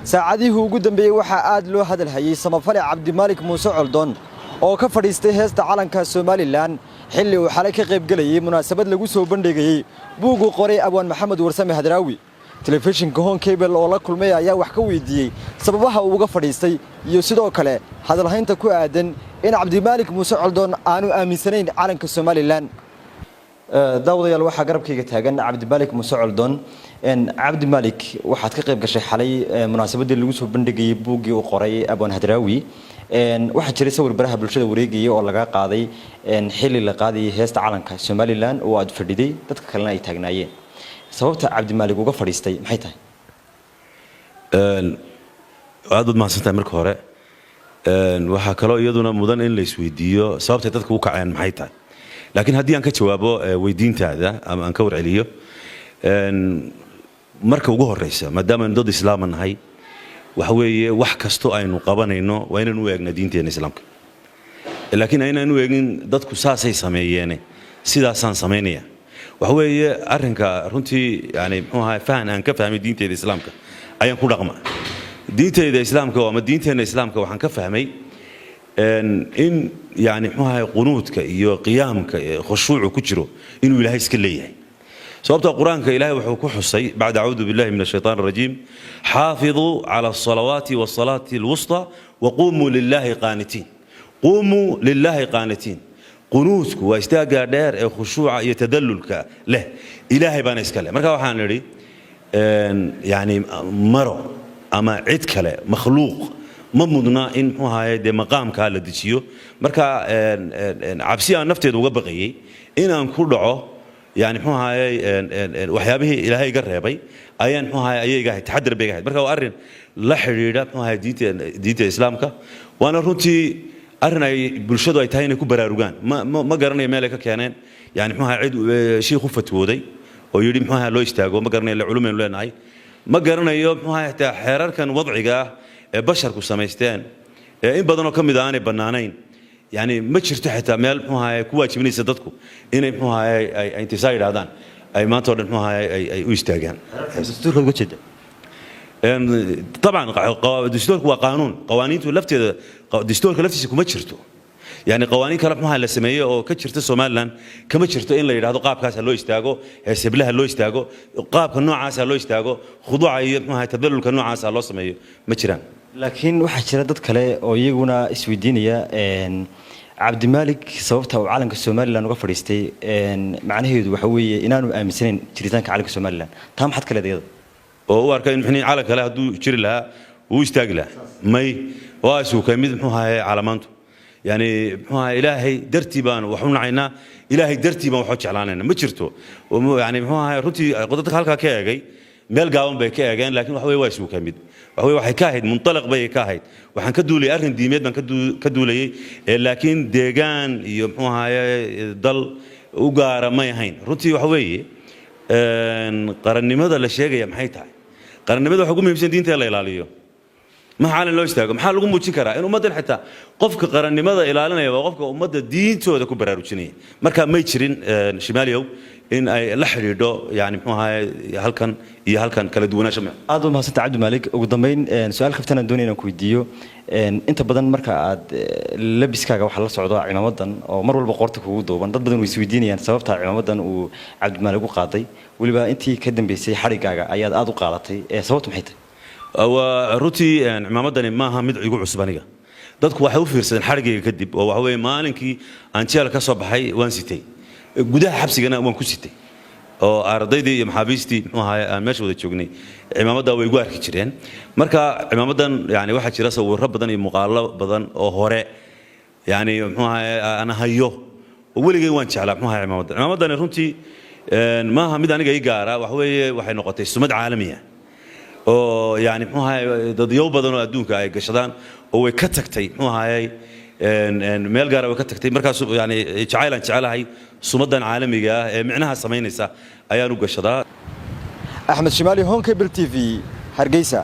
Saacadihii ugu dambeeyey waxaa aad loo hadalhayey samafale Cabdimaalik Muuse Coldoon oo ka fadhiistay heesta calanka Somaliland xilli uu xalay ka qaybgelayey munaasabad lagu soo bandhigayey buugu qoray abwaan Maxamed Warsame Hadraawi. Telefishinka Horn Cable oo la kulmay ayaa wax ka weydiiyey sababaha uu uga fadhiistay iyo sidoo kale hadalhaynta ku aadan in Cabdimaalik Muuse Coldoon aanu aaminsanayn calanka Somaliland. Daawadayaal, waxaa garabkayga taagan Cabdimaalik Muuse Coldoon. Cabdimaalik, waxaad ka qayb gashay xalay munaasabaddii lagu soo bandhigayay buuggii uu qoray abwaan Hadraawi. Waxaa jiray sawir baraha bulshada wareegaya oo laga qaaday xilli la qaadayay heesta calanka Somaliland oo aad fadhiday, dadka kalena ay taagnaayeen. Sababta Cabdimaalik uga fadhiistay maxay tahay? Aad baad mahadsantahay. Marka hore, waxaa kaloo iyaduna mudan in la isweydiiyo sababtay dadka u kaceen maxay tahay. Laakiin haddii aan ka jawaabo weydiintaada ama aan ka warceliyo, marka ugu horeysa, maadaama aynu dad islaama nahay, waxa weeye wax kasto aynu qabanayno waa inaynu u eegna diinteena islaamka, laakiin aynaan u eegin dadku saasay sameeyeene sidaasaan samaynaya. Waxa weeye arrinka runtii, yani muxuu ahaa, fahan aan ka fahmay diinteeda islaamka ayaan ku dhaqma. Diinteyda islaamka ama diinteenna islaamka waxaan ka fahmay in, yani muxuu ahay, qunuudka iyo qiyaamka khushuucu ku jiro inuu Ilaahay iska leeyahay. Sababta Qur-aanka Ilahay wuxuu ku xusay bacda acuudu billahi min ashaytaan arajiim: xaafiduu cala alsalawaati wasalaati alwusta waquumuu lillahi qaanitiin. Quumuu lillahi qaanitiin. Qunuudku waa istaaggaa dheer ee khushuuca iyo tadallulka leh, Ilaahay baana iska leh. Marka waxaan idhi, yani maro ama cid kale, makhluuq ma mudna in, muxuu ahaye, dee maqaamkaa la dejiyo. Marka cabsi aan nafteeda uga baqayey inaan ku dhaco, yani muxuu ahaayey, waxyaabihii Ilaahay iga reebay ayaan, muxuu ahaye, ayay iga ahayd, taxadar bay iga ahayd. Marka waa arrin la xidhiidha, muxuu ahaye, diinta islaamka, waana runtii arrin ay bulshadu ay tahay inay ku baraarugaan. Ma garanayo meel ay ka keeneen, yani muxuu ahaye, cid shiikh u fatwooday oo yidhi, muxuu ahaye, loo istaago. Ma garanayo, culumaynu leenahay. Ma garanayo, muxuu ahaye, xitaa xeerarkan wadciga ah ee basharku samaysteen ee in badanoo ka mid a aanay bannaanayn. Yani ma jirto xitaa meel, muxuu ahaye, ku waajibinaysa dadku inay, muxuu ahaye, ay intisaa yidhahdaan, ay maanta oo dhan, muxuu ahaye, ay u istaagaan. Dastuurka uga jeeda? طبعا dastuurku waa qaanuun. Qawaaniintu lafteeda dastuurka laftiisa kuma jirto. Yani qawaaniin kale, muxuu la sameeyey oo ka jirta Somaliland kama jirto in la yidhaahdo qaabkaas ha loo istaago, heeseblaha loo istaago, qaabka noocaas ha loo istaago, khuduuca iyo, muxuu ahaye, tadallulka noocaas ha loo sameeyo. Ma jiraan. Laakiin waxaa jira dad kale oo iyaguna isweydiinaya Cabdimaalik sababta uu calanka Somaliland uga fadhiistay macnaheedu waxa weeye inaanu aaminsanayn jiritaanka calanka Somaliland. Taa maxaad ka leedahay iyada? Oo u arka in muxuu calan kale hadduu jiri lahaa wuu istaagi lahaa? May, waa isuukay mid, muxuu ahaye, calamaantu. Yani muxuu ahaye, Ilaahay dartii baan wax u nacaynaa, Ilaahay dartii baan wax u jeclaanaynaa. Ma jirto. Yani muxuu ahaye, runtii dadka halkaa ka eegay meel gaaban bay ka eegeen, laakiin waxa weye waa isuukay mid. Waxa weye waxay ka ahayd, muntalaq bay ka ahayd. Waxaan ka duulayay arrin diimeed baan ka duulayay, laakiin deegaan iyo, muxuu ahaye, dal u gaara may ahayn. Runtii waxa weeye, qarannimada la sheegaya maxay tahay? Qarannimada waxa ugu muhiimsan diinta in la ilaaliyo. Maxaa calan loo istaago? Maxaa lagu muujin karaa in ummaddan xitaa qofka qarannimada ilaalinaya waa qofka ummadda diintooda ku baraarujinaya? Marka may jirin, Shimaaliyow, in ay la xidhiidho, yani muxuu ahaye, halkan iyo halkan kala duwanaansho. Aad baad mahadsanta, Cabdimaalik. Ugu dambeyn, su-aal kaftan aan doonaya inaan ku weydiiyo. Inta badan marka aad labiskaaga waxaa la socdo cimaamadan oo mar walba qoorta kugu duuban. Dad badan way isweydiinayaan sababta cimaamadan uu Cabdimaalik u qaaday. Weliba intii ka dambeysay xadhiggaaga ayaad aad u qaadatay. Sababtu maxay tahay? Waa runtii, cimaamadani maaha mid igu cusub aniga. Dadku waxay u fiirsadeen xadhiggayga kadib, oo waxa weeye maalinkii aan jeel ka soo baxay waan sitay, gudaha xabsigana waan ku sitay, oo ardaydii iyo maxaabiistii, muxuu ahaay, aan meesha wada joognay cimaamadda way igu arki jireen. Marka cimaamadan, yani waxaa jira sawirro badan iyo muuqaallo badan oo hore, yani muxuu ahaay, aan hayo oo weligay waan jeclaa, muxuu ahaay, cimaamaddan. Cimaamadani runtii maaha mid aniga ii gaara. Waxa weeye waxay noqotay sumad caalamiya oo, yani muxuu ahaay, dadyow badan oo adduunka ay gashadaan, oo way ka tagtay, muxuu ahaayey, meel gaara way ka tagtay. Markaas yani jacayl aan jecelahay sumadan caalamiga ah ee micnaha samaynaysa ayaan u gashadaa. Axmed Shimaali, Horn Cable TV, Hargeysa.